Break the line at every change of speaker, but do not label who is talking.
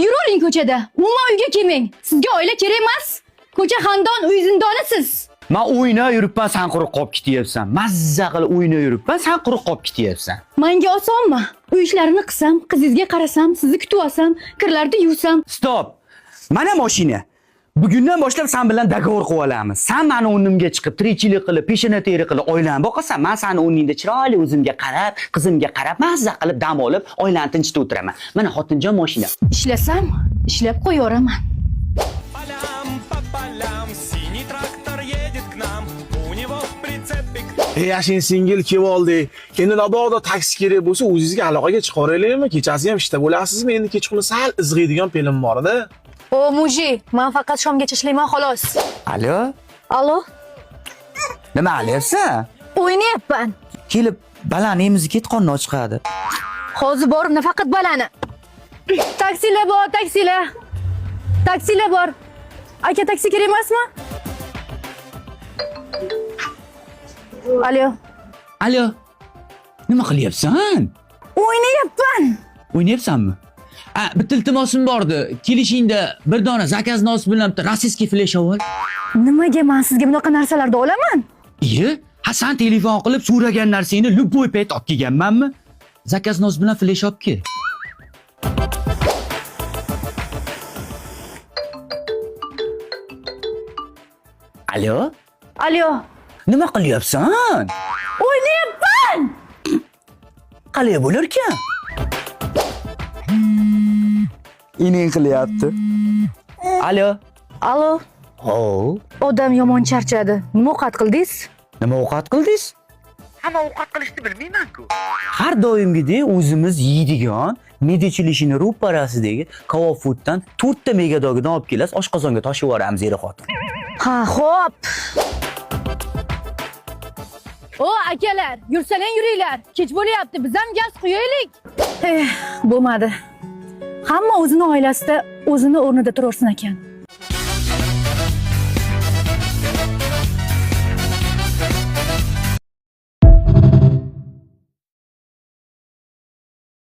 Yuravering ko'chada. Umuman uyga kelmang. Sizga oila kerak emas. Ko'cha xandon, uy zindonisiz.
Man o'ynab yuribman, san quruq qolib ketyapsan. Mazza qilib o'ynab yuribman, san quruq qolib ketyapsan.
Menga osonmi? Uy ishlarini qilsam, qizingizga qarasam, sizni kutib olsam, kirlarni yuvsam.
Stop. Mana mashina. Bugundan boshlab san bilan договор qilib olamiz. San mani o'rnimga chiqib, tirikchilik qilib, peshona teri qilib oilani boqasan. Men sani o'rningda chiroyli o'zimga qarab, qizimga qarab, mazza qilib dam olib, oilani tinchitib o'tiraman. Mana xotinjon mashina.
Ishlasam, ishlab qo'yaveraman.
Полям, по полям, синий трактор едет к нам. У него в прицепе
Ey, yashin singil kelib oldik. Endi mabodo taksi kerak bo'lsa, o'zingizga aloqaga chiqaraylikmi? Kechasi ham ishda bo'lasizmi? Endi kechqurun sal izg'iydigan pelim bor edi.
O, мужик, men faqat shomgacha ishlayman xolos.
Alo?
Alo,
Nima qilyapsan?
o'ynayapman.
Kelib balani emizib ket, qorni ochiqadi.
Hozir borib nafaqat balani. Taksilar bor, taksilar. Taksilar bor. Aka, taksi kerak emasmi? Alo.
Alo. Nima qilyapsan?
O'ynayapman.
O'ynayapsanmi? A, bitta iltimosim bordi. Kelishingda bir dona zakaz nos bilan bitta rossiyskiy flesh ol.
Nimaga men sizga bunaqa narsalarni olaman?
Iye, ha san telefon qilib so'ragan narsangni любой payt olib kelganmanmi? Zakaz nos bilan flesh olib kel. Alo?
Alo.
Nima qilyapsan?
O'ynayapman.
Qalay bo'larkan? Ining qilyapti. Alo?
Alo.
Ho,
Odam yomon charchadi. Nima ovqat qildingiz?
nima ovqat qildingiz? Hamma ovqat qilishni bilmayman-ku. Har doimgidek o'zimiz yeydigan medichilishini ro'parasidagi Kabob Fooddan 4 ta megadogidan olib kelasiz, oshqozonga toshib yuboramiz eri xotin.
Ha, xo'p. O, akalar, yursalang yuringlar. Kech bo'lyapti. Biz ham gaz quyaylik. Eh, bo'lmadi. Hamma o'zini oilasida o'zini o'rnida turaversin ekan.